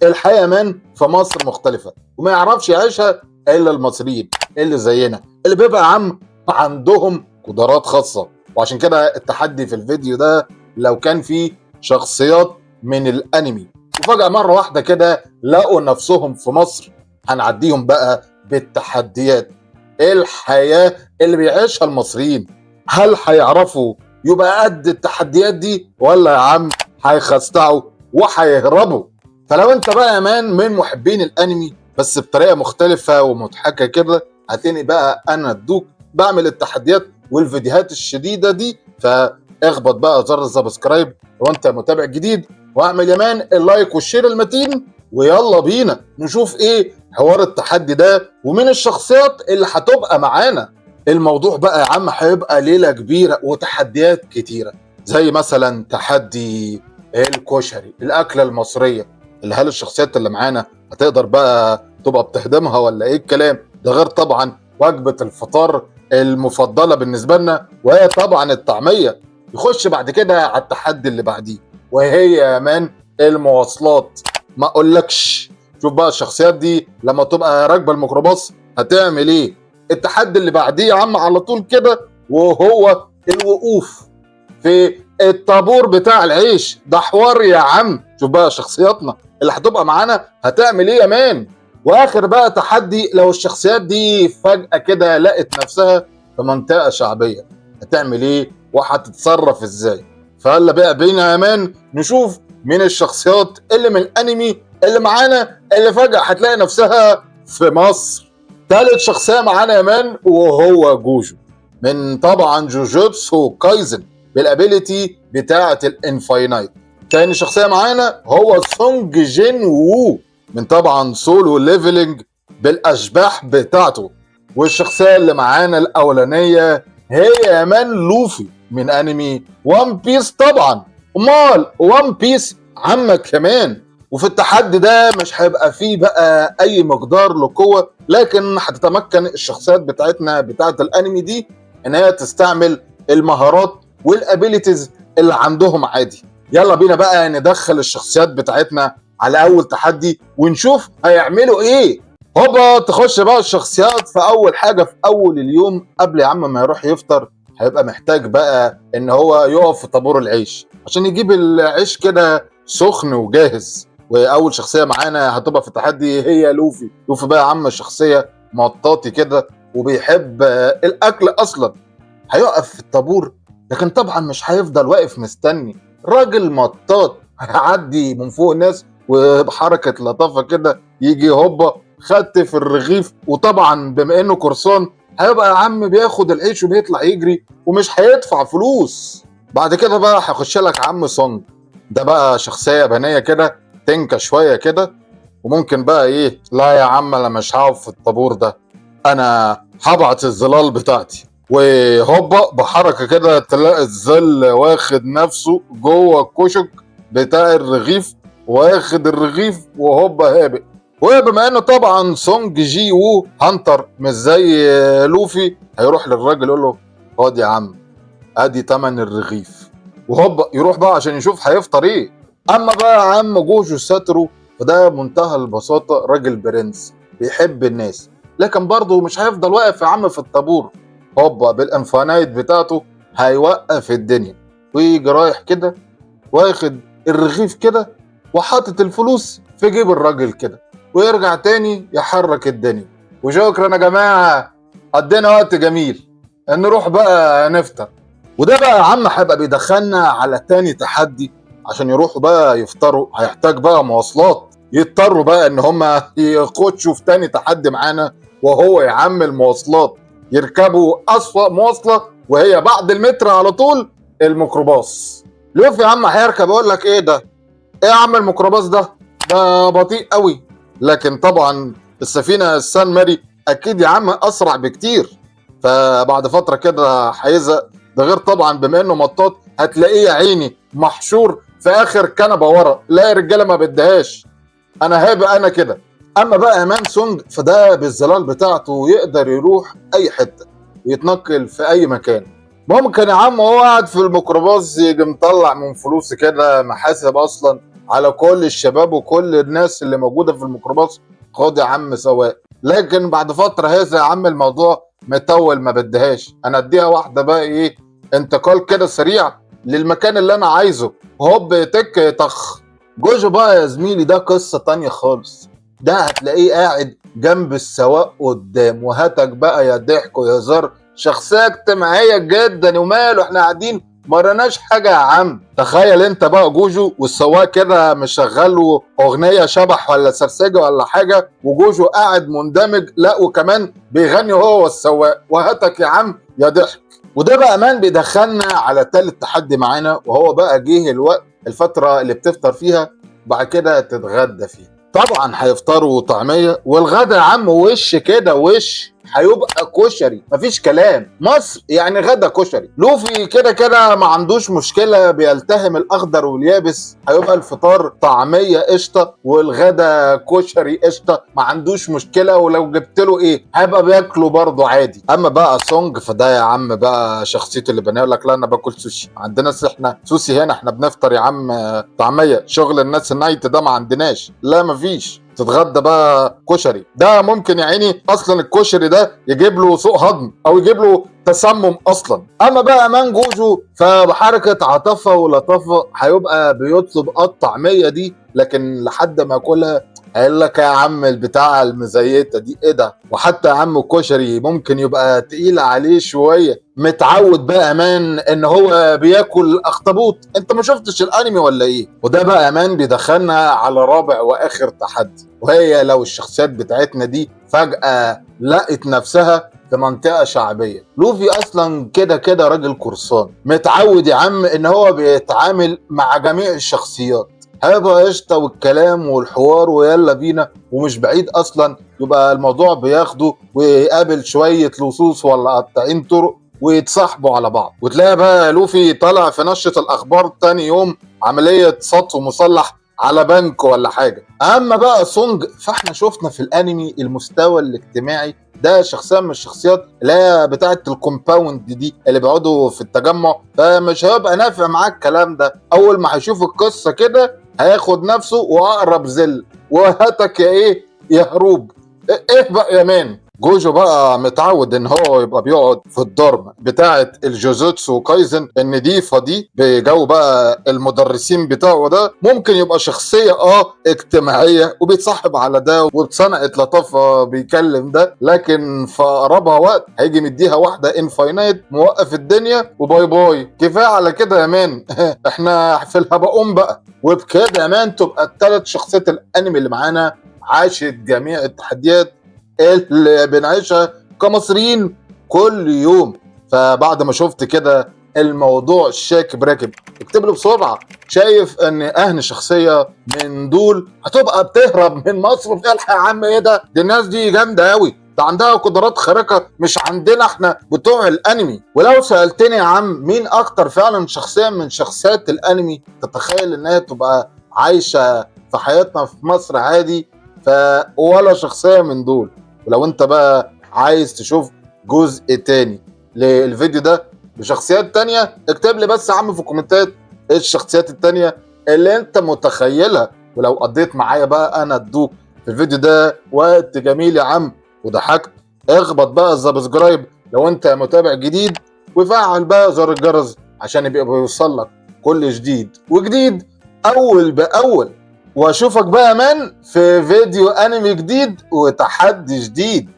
الحياة يا man في مصر مختلفة وما يعرفش يعيشها الا المصريين اللي زينا، اللي بيبقى عم عندهم قدرات خاصة. وعشان كده التحدي في الفيديو ده لو كان فيه شخصيات من الانمي وفجأة مرة واحدة كده لقوا نفسهم في مصر، هنعديهم بقى بالتحديات. الحياة اللي بيعيشها المصريين، هل هيعرفوا يبقى قد التحديات دي ولا يا عم هيخستعوا وهيهربوا؟ فلو انت بقى يا man من محبين الانمي بس بطريقة مختلفة ومضحكه كده، هتلاقيني بقى انا الدوك بعمل التحديات والفيديوهات الشديدة دي. فاخبط بقى زر ال subscribe لو انت متابع جديد، واعمل يا man ال like وال share المتين، ويلا بينا نشوف ايه حوار التحدي ده ومين الشخصيات اللي هتبقى معانا. الموضوع بقى يا عم هيبقى ليلة كبيرة وتحديات كتيره، زي مثلا تحدي الكشري، الاكلة المصرية، اللي هل الشخصيات اللي معانا هتقدر بقى تبقى بتهضمها ولا ايه الكلام ده؟ غير طبعا وجبة الفطار المفضلة بالنسبة لنا وهي طبعا الطعميه. يخش بعد كده على التحدي اللي بعديه وهي يا man المواصلات. ما اقولكش، شوف بقى الشخصيات دي لما تبقى راكبه الميكروباص هتعمل ايه. التحدي اللي بعديه يا عم على طول كده وهو الوقوف في الطابور بتاع العيش. ده حوار يا عم، شوف بقى شخصياتنا اللي هتبقى معانا هتعمل ايه يا man. واخر بقى تحدي، لو الشخصيات دي فجأة كده لقت نفسها في منطقة شعبية هتعمل ايه وهتتصرف ازاي. فيلا بقى بينا يا man نشوف مين الشخصيات اللي من الانمي اللي معانا اللي فجأة هتلاقي نفسها في مصر. تالت شخصية معانا يا man وهو جوجو من طبعا جوجوتسو كايزن بال ability بتاعة ال infinite. تاني شخصية معانا هو سونج جين وو من طبعا Solo Leveling بالاشباح بتاعته. والشخصية اللي معانا الاولانية هي يا man لوفي من انمي One Piece طبعا. امال One Piece عمك كمان. وفي التحدي ده مش هيبقى فيه بقى اي مقدار لقوة، لكن هتتمكن الشخصيات بتاعتنا بتاعت الانمي دي ان هي تستعمل المهارات وال abilities اللي عندهم عادي. يلا بينا بقى ندخل الشخصيات بتاعتنا على اول تحدي ونشوف هيعملوا ايه. هوبا تخش بقى الشخصيات في اول حاجة في اول اليوم. قبل يا عم ما يروح يفطر هيبقى محتاج بقى ان هو يقف في طابور العيش عشان يجيب العيش كده سخن وجاهز. واول شخصية معانا هتبقى في التحدي هي لوفي. لوفي بقى يا عم شخصية مطاطي كده وبيحب الاكل اصلا. هيقف في الطابور، لكن طبعا مش هيفضل واقف مستني، راجل مطاط هيعدي من فوق الناس وبحركه لطافة كده يجي هوبا خدت في الرغيف. وطبعا بما انه قرصان هيبقى يا عم بياخد العيش وبيطلع يجري ومش هيدفع فلوس. بعد كده بقى هيخش لك عم سونج، ده بقى شخصية يابانية كده تنكه شوية كده، وممكن بقى ايه، لا يا عم انا مش هقف في الطابور ده، انا هبعت الظلال بتاعتي. وهوبا بحركة كده تلاقي الظل واخد نفسه جوه الكشك بتاع الرغيف، واخد الرغيف وهوبا هابط. وبما انه طبعا سونج جي وو hunter مش زي لوفي، هيروح للراجل يقول له خد يا عم ادي تمن الرغيف، وهوبا يروح بقى عشان يشوف هيفطر ايه. اما بقى يا عم جوجو ساترو فده منتهى البساطة راجل برنس بيحب الناس، لكن برضه مش هيفضل واقف يا عم في الطابور. هوبا بال infinite بتاعته هيوقف الدنيا ويجي رايح كده واخد الرغيف كده وحاطط الفلوس في جيب الراجل كده، ويرجع تاني يحرك الدنيا. وشكرا يا جماعة، قضينا وقت جميل، نروح بقى نفطر. وده بقى يا عم هيبقى بيدخلنا على تاني تحدي عشان يروحوا بقى يفطروا. هيحتاج بقى مواصلات، يضطروا بقى ان هم يخشوا في تاني تحدي معانا وهو يا عم المواصلات. يركبوا اسوأ مواصلة وهي بعد المترو على طول، الميكروباص. لوفي يا عم هيركب يقول لك ايه ده؟ ايه يا عم الميكروباص ده؟ ده بطيء قوي. لكن طبعا السفينة السان ماري اكيد يا عم اسرع بكتير. فبعد فترة كده هيزهق. ده غير طبعا بما انه مطاط هتلاقيه يا عيني محشور في اخر كنبة ورا. لا يا رجاله ما بديهاش، انا هابق انا كده. اما بقى man سونج فده بالظلال بتاعته يقدر يروح اي حتة ويتنقل في اي مكان. ممكن يا عم وهو قاعد في الميكروباص يجي مطلع من فلوسه كده محاسب اصلا على كل الشباب وكل الناس اللي موجودة في الميكروباص، خد يا عم سواق. لكن بعد فترة هذا يا عم الموضوع مطول، ما بديهاش، انا اديها واحدة بقى ايه، انتقال كده سريع للمكان اللي انا عايزه، هوب تك طخ. جوجو بقى يا زميلي ده قصة تانية خالص، ده هتلاقيه قاعد جنب السواق قدام، وهاتك بقى يا ضحك ويا هزار، شخصية اجتماعية جدا. وماله احنا قاعدين ما وراناش حاجة يا عم. تخيل انت بقى جوجو والسواق كده مشغل له اغنية شبح ولا سرسجة ولا حاجة، وجوجو قاعد مندمج، لا وكمان بيغني هو والسواق، وهاتك يا عم يا ضحك. وده بقى man بيدخلنا على تالت تحدي معانا، وهو بقى جه الوقت الفترة اللي بتفطر فيها وبعد كده تتغدى فيها. طبعا هيفطروا طعمية، والغدا يا عم وش كده وش هيبقى كشري، مفيش كلام. مصر يعني غدا كشري. لوفي كده كده ما عندوش مشكلة، بيلتهم الأخضر واليابس، هيبقى الفطار طعمية قشطة والغدا كشري قشطة، ما عندوش مشكلة، ولو جبت له ايه هيبقى بياكله برضه عادي. اما بقى سونج فده يا عم بقى شخصيته اللي بنيه، يقول لك لا انا باكل سوشي، عندنا احنا سوشي هنا، احنا بنفطر يا عم طعمية، شغل الناس ال night ده ما عندناش، لا مفيش. تتغدى بقى كشري، ده ممكن يا عيني اصلا الكشري ده يجيب له سوء هضم او يجيب له تسمم اصلا. اما بقى man جوجو فبحركه عاطفة ولطافه هيبقى بيطلب الطعمية دي، لكن لحد ما ياكلها هيقول لك يا عم البتاع المزيته دي ايه ده. وحتى يا عم الكشري ممكن يبقى تقيل عليه شوية، متعود بقى man ان هو بياكل اخطبوط، انت ما شفتش الانمي ولا ايه؟ وده بقى man بيدخلنا على رابع واخر تحدي، وهي لو الشخصيات بتاعتنا دي فجأة لقت نفسها في منطقة شعبية. لوفي اصلا كده كده راجل قرصان، متعود يا عم ان هو بيتعامل مع جميع الشخصيات، هيبقى قشطة والكلام والحوار ويلا بينا، ومش بعيد اصلا يبقى الموضوع بياخده ويقابل شوية لصوص ولا قطاعين طرق ويتصاحبوا على بعض. وتلاقي بقى لوفي طالع في نشرة الاخبار تاني يوم عملية سطو مسلح على بنك ولا حاجة. اما بقى سونج فاحنا شفنا في الانمي المستوى الاجتماعي ده شخصية من الشخصيات اللي هي بتاعة ال compound دي اللي بيقعدوا في التجمع، فمش هيبقى نافع معاك الكلام ده. اول ما هيشوف القصة كده هياخد نفسه واقرب زل وهاتك يا ايه يا هروب. ايه بقى يا man. جوجو بقى متعود ان هو يبقى بيقعد في ال dorm بتاعه الجوجوتسو كايزن النضيفه دي بجو بقى المدرسين بتاعه ده، ممكن يبقى شخصية اجتماعية وبيتصاحب على ده وبصنعه لطافة بيكلم ده، لكن في اقربها وقت هيجي مديها واحدة infinite موقف الدنيا و bye bye، كفاية على كده يا man. احنا في الهبقوم بقى. وبكده يا man تبقى الثلاث شخصيات الانمي اللي معانا عاشت جميع التحديات اللي بنعيشها كمصريين كل يوم. فبعد ما شفت كده الموضوع شاكب راكب، اكتب له بسرعة شايف ان اهن شخصية من دول هتبقى بتهرب من مصر في الحق يا عم ايه ده، دي الناس دي جامدة قوي، ده عندها قدرات خارقة مش عندنا احنا بتوع الانمي. ولو سالتني يا عم مين اكتر فعلا شخصية من شخصيات الانمي تتخيل انها تبقى عايشه في حياتنا في مصر عادي، فولا شخصية من دول. ولو انت بقى عايز تشوف جزء تاني للفيديو ده بشخصيات تانية، اكتب لي بس يا عم في الكومنتات ايه الشخصيات التانية اللي انت متخيلها. ولو قضيت معايا بقى انا ادوك في الفيديو ده وقت جميل يا عم وضحكت، اخبط بقى ال subscribe لو انت متابع جديد، وفعل بقى زر الجرس عشان يبقى بيوصل لك كل جديد وجديد اول باول. واشوفك بقى man في فيديو انمي جديد وتحدي جديد.